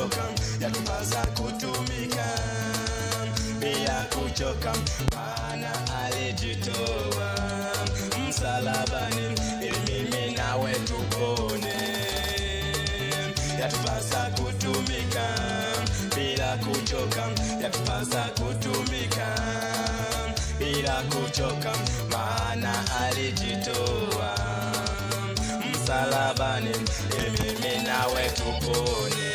kuchoka, yatupasa kutumika bila kuchoka, maana alijitoa msalabani ili mimi nawe tupone. Yatupasa kutumika bila kuchoka, yatupasa kutumika bila kuchoka, maana alijitoa msalabani ili mimi nawe tupone.